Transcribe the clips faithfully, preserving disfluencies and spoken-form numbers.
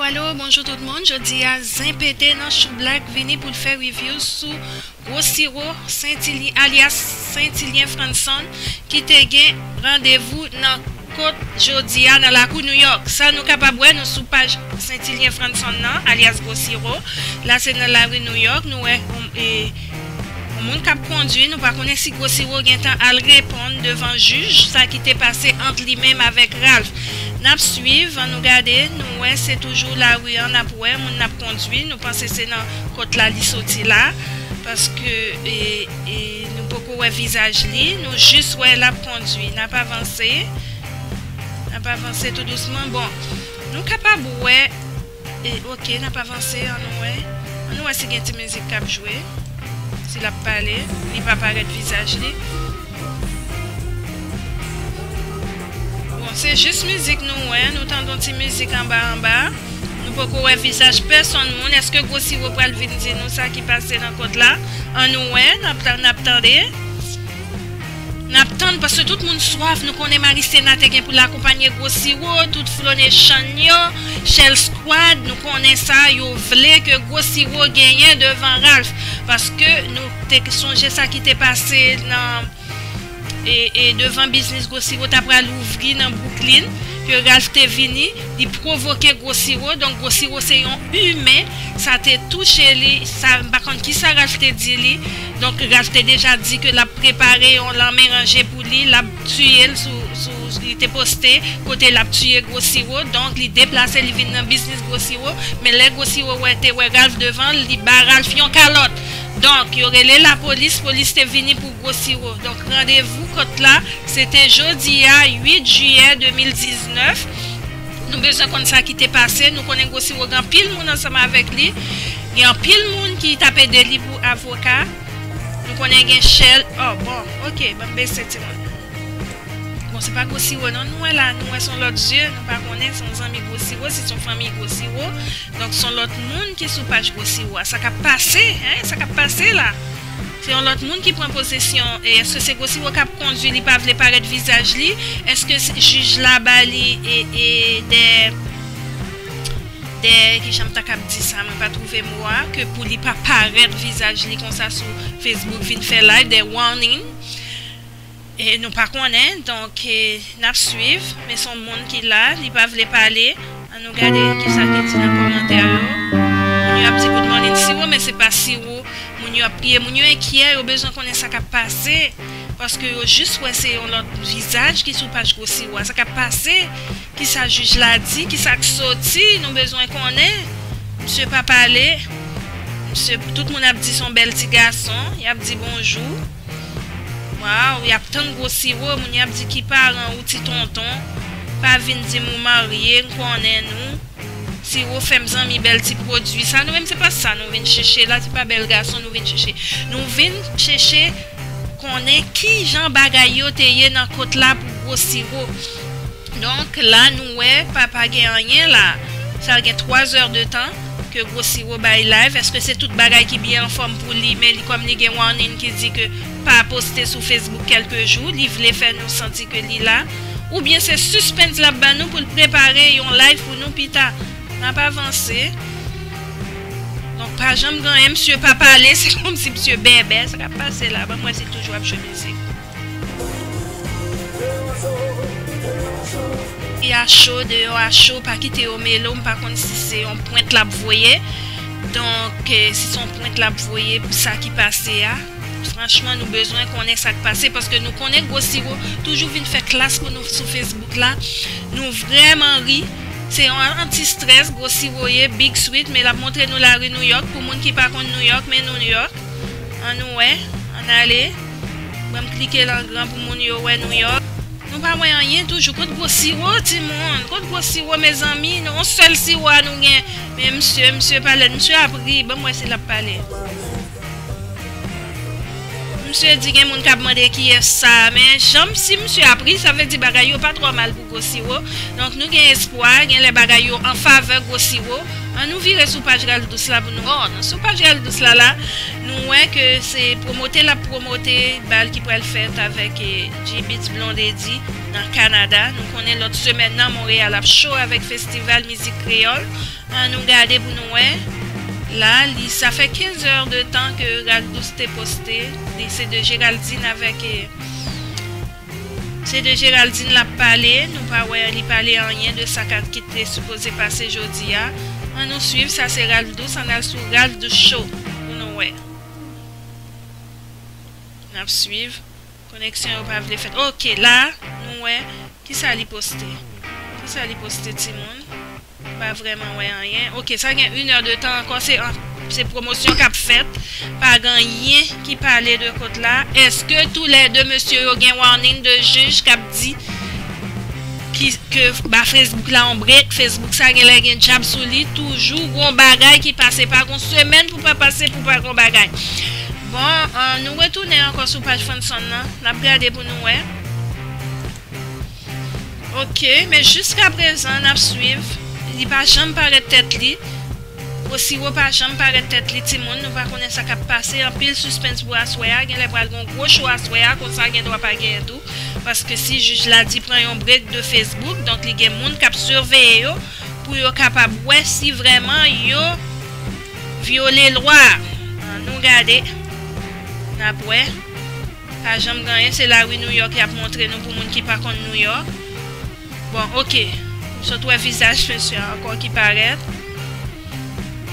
Alo, bonjou tout moun. Jodi a, Zen Pete nan Choublak vini pou l fè review sou Gwo Siwo Sentilyen, alyas Sentilyen Franson, ki te gen randevou nan kot jodi a nan lakou Nouyòk. Sa nou kapab wè, nou sou paj Sentilyen Franson nan, alyas Gwo Siwo. La se nan lari Nouyòk, nou wè, e, yon moun k ap kondwi, nou pa konnen si Gwo Siwo gentan al reponn devan jij, sa ki te pase ant li menm avèk Ralph. N ap swiv, ann nou gade, nou wè se toujou lari an n ap wè, moun n ap kondwi, nou panse se nan kot la li soti la, paske, e, e, nou poko wè vizaj li, nou jis wè l ap kondwi, n ap avanse, n ap avanse tou dousman, bon, nou kapab wè, e, oke, n ap avanse, ann nou wè, ann nou wè si gen ti mizik k ap jwe, si l ap pale, li pa parèt vizaj li. Bon, se jis mizik nou wè, nou tande yon ti mizik anba anba. Nou poko wè vizaj pèsonn moun. Èske Gwo Siwo pral vin di nou sa ki pase nan kot la? Ann nou wè, n ap, n ap tande. N ap tann, paske tout moun swaf. Nou konnen Marisena te gen pou l akonpanye Gwo Siwo, tout Flow Nation yo, Shell Squad, nou konnen sa, yo vle ke Gwo Siwo genyen devan Ralph. Paske nou te sonje sa ki te pase nan e, e devan biznis Gwo Siwo ta pral ouvri nan Brooklyn, ke Ralph te vini, li pwovoke Gwo Siwo, donk Gwo Siwo se yon imen, sa te touche li, sa, m pa konn kisa Ralph te di li, donk Ralph te deja di ke l ap prepare yon lanmen ranje pou li, l ap tiye l sou, sou, li te poste kote l ap tiye Gwo Siwo, donk li deplase, li vin nan biznis Gwo Siwo, men lè Gwo Siwo wè, te wè Ralph devan l, li ba Ralph yon kalòt. Donk, yo rele lapolis, polis te vini pou Gwo Siwo. Donk, randevou kot la, se te jodi a, uit jiyè de mil diznèf. Nou bezwen konn sa ki te pase. Nou konnen Gwo Siwo gen anpil moun ansanm avèk li. Gen anpil moun ki t ap ede li pou avoka. Nou konnen gen Shell. Oh, bon, oke, ban m bese timoun. Bon, se pa Gwo Siwo non nou wè la, nou wè se yon lòt zye, nou pa konnen se yon zanmi Gwo Siwo, si se yon fanmi Gwo Siwo. Donk, se yon lòt moun ki sou paj Gwo Siwo a. Sa k ap pase, en? Sa k ap pase la? Se yon lòt moun ki pran posesyon. E èske se Gwo Siwo k ap kondwi, li pa vle parèt vizaj li? Èske se jij la ba li e, e de, de, kijan m ta kab di sa, mwen pa twouve mo a, ke pou li pa parèt vizaj li konsa sou Facebook, vin fè live, de warning. E nou pa konnen, donk, e, n ap swiv, men se yon moun ki la, li pa vle pale. Ann nou gade kisa ki di nan kòmantè yo. Moun yo ap di good morning Siwo, men se pa Siwo moun yo ap priye. Moun yo enkyè, yo bezwen konnen sa k ap pase, paske yo jis wè se yon lòt vizaj ki sou paj Gwo Siwo a. Sa k ap pase, kisa jij la di, kisa k soti, nou bezwen konnen. Misye pa pale. Misye, tout moun ap di se yon bèl ti gason, y ap di bonjou. Waw, y ap tann Gwo Siwo, moun y ap di ki paran ou ti tonton. Pa vin di m ou marye, m konnen nou. Siwo fè m zanmi bèl ti pwodui sa, nou menm se pa sa nou vin chèche la, se pa bèl gason nou vin chèche. Nou vin chèche konnen kijan bagay yo te ye nan kot la pou Gwo Siwo. Donk, la nou wè papa gen anyen la. Sa gen twa zè de tan ke Gwo Siwo bay live. Èske se tout bagay ki byen anfòm pou li, men li kòm li gen warning ki di ke pa poste sou Facebook kèlke jou, li vle fè nou santi ke li la? Oubyen se suspense l ap ban nou pou l prepare yon live pou nou pita? N ap avanse. Donk, pa janm gen anyen, misye pa pale, se kòmsi misye bèbè. Sa k ap pase la? Ban m wè si l toujou ap jwe mizik. Peyi a cho, deyò a cho, pa kite yo mele w, m pa konn si se yon pwent l ap voye. Donk, eh, si se yon pwent l ap voye pou sa ki pase a, franchman, nou bezwen konnen sa k pase, paske nou konnen Gwo Siwo toujou vin fè klas pou nou sou Facebook la. Nou vrèman ri. Se yon anti-strès, Gwo Siwo ye, Big Sweet, men l ap montre nou lari Nouyòk. Pou moun ki pa konn Nouyòk, men Nouyòk. Ann nou wè, ann ale. Ban m klike l an gran pou moun yo wè Nouyòk. Nou pa wè anyen toujou. Kot Gwo Siwo, timoun? Kot Gwo Siwo, mezanmi? Nou, yon sèl Siwo a nou gen. Men misye, misye pa lèd. Misye ap ri. Ban m wè si l ap pale. Misye di gen moun k ap mande kiyès sa, men jan m si misye ap ri, sa vle di bagay yo pa twò mal pou Gwo Siwo. Donk nou gen espwa, gen lè bagay yo an favè Gwo Siwo. An nou vire sou paj Ralph Douce la pou nou. Bon, sou paj Ralph Douce la la, nou wè ke se pwomote l ap pwomote bal ki pral fèt avèk eh, G-Beatz Blondedy nan Kanada. Nou konnen lòt semèn nan, Monreyal ap cho avèk festival mizik kreyòl. An nou gade pou nou wè. La, li, sa fè kenz è de tan ke Ralph Douce te poste. Li se de Géraldine avèk eh, se de Géraldine l ap pale. Nou pa wè li pale anyen de sa ka- ki te sipoze pase jodi a. An nou swiv, sa se Ralph Douce. An al sou Ralph Douce Show pou nou wè. N ap swiv. Koneksyon yo pa vle fèt. Ok, la, nou wè. Kisa li poste? Kisa li poste, timoun? M pa vrèman wè anyen. Ok, sa gen inè de tan ankò. Se, an- se pwomosyon k ap fèt. Pa gen anyen ki pale de kot la. Èske toulède mesye yo gen warning de jij k ap di ki, ke ba Facebook la yon brek? Facebook sa genlè gen djab sou li. Toujou gon bagay ki pase. Pa gon semèn pou pa pase pou pa gon bagay. Bon, an, nou retounen ankò sou paj Fanson nan. N ap gade pou nou wè. Ok, men jiska prezan, n ap swiv. Li pa janm parèt tèt li. Gwo Siwo pa janm parèt tèt li, timoun. Nou pa konnen sa k ap pase. Anpil sispens pou aswè a. Genlè pral gon gwo cho aswè a. Konsa gen dwa pa genyen tou. Paske si jij la di pran yon brek de Facebook, donk li gen moun k ap siveye yo pou yo kapab wè si vrèman yo vyole lwa a. An nou gade. N ap wè. Pa janm gen anyen, se lari Nouyòk y ap montre nou pou moun ki pa konn Nouyòk. Bon, ok. M sot wè vizaj mesye a ankò ki parèt.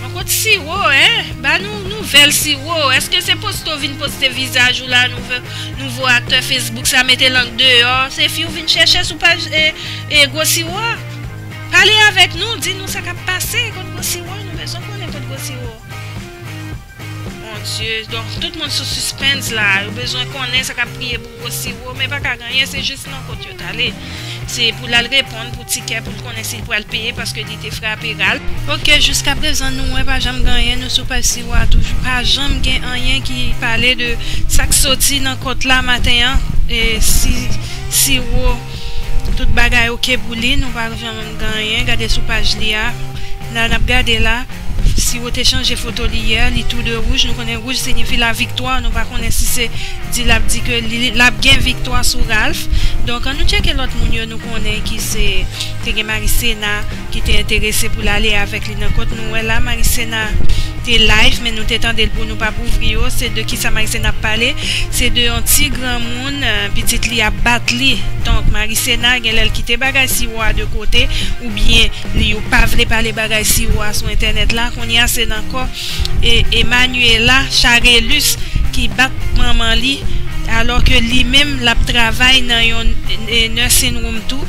Bon, kot Siwo, en? Ba nou nouvèl Siwo. Èske se poste w vin poste vizaj ou la, nouvo, nouvo aktè Facebook sa, mete lang deyò? Se fi w vin chèche sou paj e, e Gwo Siwo a? Pale avèk nou, di nou sa k ap pase kot Gwo Siwo, nou bezwen konnen kot Gwo Siwo. Mon Dieu, donk tout moun sou sispens la, yo bezwen konnen sa k ap priye pou Gwo Siwo, men pa ka gen anyen, se jis nan kot yo t ale. Se pou l al reponn pou tikè, pou l konnen si l pral peye, paske li te frape Ralph. Ok, jiska prezan nou wè pa janm gen anyen, nou sou paj Siwo a toujou. Pa janm gen anyen ki pale de sa k soti nan kot la maten an. E si Siwo, tout bagay ok pou li, nou pa janm gen anyen. Gade sou paj li a. La, n ap gade la. Siwo te chanje foto li yè, li tou de wouj. Nou konnen wouj siyifi laviktwa. Nou pa konnen si se di l ap di ke li, l ap gen viktwa sou Ralph. Donk, an nou tcheke lòt moun yo nou konnen ki se, te gen Marisena ki te enterese pou l ale avèk li nan kot nou wè la. Marisena te live, men nou te tande l pou nou pa pou ouvri yo. Se de kisa Marisena ap pale? Se de yon ti granmoun, eh, pitit li ap bat li. Donk, Marisena genlè l kite bagay Siwo a de kote, oubyen li yo pa vle pale bagay Siwo a sou entènèt la. Kounye a, se nan kò, e, Emmanuela Charelus ki bat manman li, alò ke li menm l ap travay nan yon, e, nursing room tou,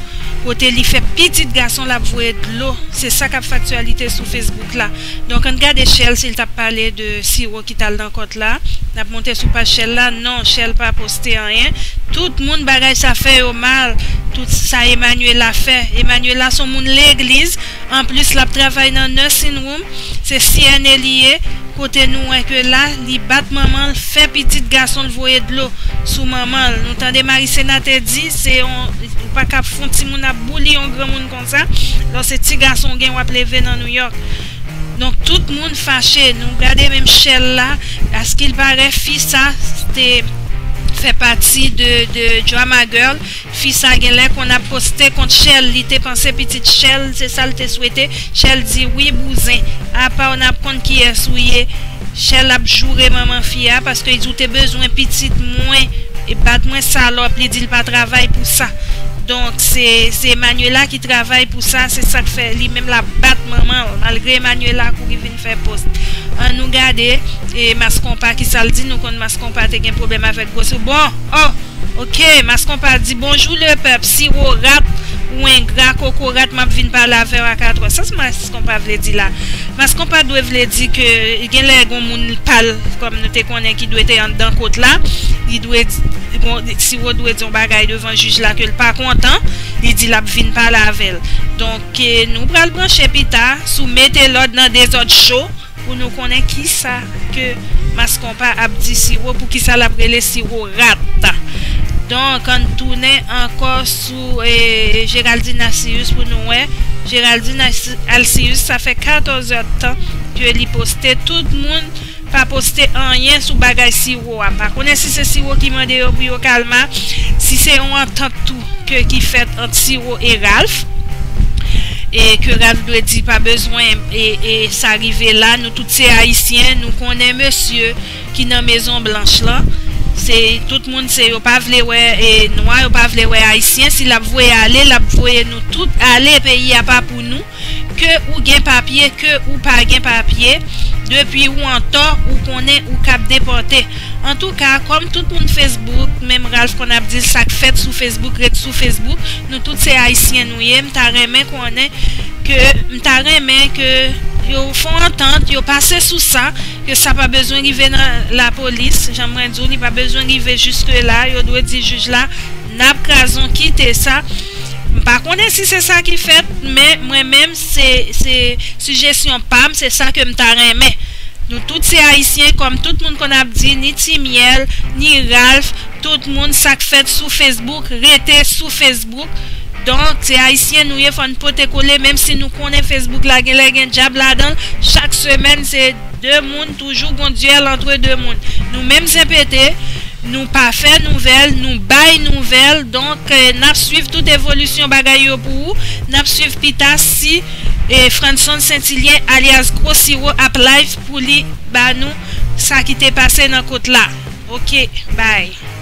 kote li fè pitit gason l ap voye dlo. Se sa k ap fè aktyalite sou Facebook la. Donk, ann gade Shell si l t ap pale de Siwo ki t al nan kot la. N ap monte sou paj Shell la. Non, Shell pa poste anyen. Tout moun bagay sa fè yo mal. Tout sa Emmanuela fè. Emmanuela se yon moun legliz. Anplis, l ap travay nan nursing room. Se C N A li ye. Kote nou wè ke la, li bat manman l, fè pitit gason l voye dlo sou manman l. Nou tande Marisena te di, se yon, ou pa ka fè yon timoun ap bouli yon granmoun konsa. Lò se ti gason w gen, w ap leve nan Nouyòk. Donk, tout moun fache. Nou gade menm Shell la, askilpare fi sa te fè pati de, de Drama Girl. Fi sa genlè konn ap poste kont Shell. Li te panse pitit Shell, se sa l te swete. Shell di, "Wi, bouzen. Apa w n ap konn kiyès ou ye?" Shell ap joure manman fi a, paske li di, "Ou te bezwen pitit mwen, e bat mwen salòp." Li di l pa travay pou sa. Donk, se, se Emmanuela ki travay pou sa, se sa k fè li menm l ap bat manman l, malgre Emmanuela kouri vin fè pòs. An nou gade, e Mass Konpa, ki sa l di, nou konn Mass Konpa te gen pwoblèm avèk Gwo Siwo. Bon, oh, ok, Mass Konpa di, "Bonjou lepèp, Siwo rat, ou engra kokorat, m ap vin pale avè w a katrè." Sa se Mass Konpa vle di la. Mass Konpa dwe vle di ke genlè gon moun pa l, kòm nou te konnen, ki dwe te anndan kot la. Li dwe di, bon, Siwo dwe di yon bagay devan jij la ke l pa kontan. Li di l ap vin pale avè l. Donk, eh, nou pral branche pita sou Mete Lòd nan Dezòd Show pou nou konnen kisa ke Mas Konpa ap di Siwo, poukisa l ap rele Siwo rat? Donk, ann tounen ankò sou e, Géraldine Alcius pou nou wè. Géraldine Alci- Alcius, sa fè katòz èdtan ke li poste. Tout moun pa poste anyen sou bagay Siwo a. M pa konnen si se Siwo ki mande yo pou yo kalma, si se yon antant tou ke ki fèt ant Siwo e Ralph. E ke Ralph dwe di pa bezwen e, e sa rive la, nou tout se Ayisyen, nou konnen mesye ki nan Mezon Blanch lan. Se tout moun se yo pa vle wè e nwa, yo pa vle wè Ayisyen. Si l ap voye ale, l ap voye nou tout ale, peyi a pa pou nou. Ke ou gen papye, ke ou pa gen papye, depi ou an tò, ou konnen ou kab depòte. Antouka, kòm tout moun Facebook, menm Ralph konn ap di l, sa k fèt sou Facebook ret sou Facebook. Nou tout se Ayisyen nou ye. M ta renmen konnen ke, m ta renmen ke yo fè yon antant, yo pase sou sa, ke sa pa bezwen rive nan lapolis. Jan mwen di w, li pa bezwen rive jiske la. Yo dwe di jij la, n ap kraze w, kite sa. M pa konnen si se sa ki fèt, men mwen menm, se, se sijesyon pa m, se sa ke m ta renmen. Nou tout se Ayisyen, kòm tout moun konn ap di, ni Ti Myèl, ni Ralph, tout moun, sa k fèt sou Facebook rete sou Facebook. Donk, se Ayisyen nou ye, fò n pote kole, menm si nou konnen Facebook la genlè gen dyab ladan l. Chak semèn, se de moun, toujou gon dyèl antre de moun. Nou menm se pete, nou pa fè nouvèl, nou bay nouvèl. Donk, eh, n ap swiv tout evolisyon bagay yo pou ou. N ap swiv pita si eh, Franson Sentilyen alyas Gwo Siwo ap live pou li ba nou sa ki te pase nan kot la. Ok, bye.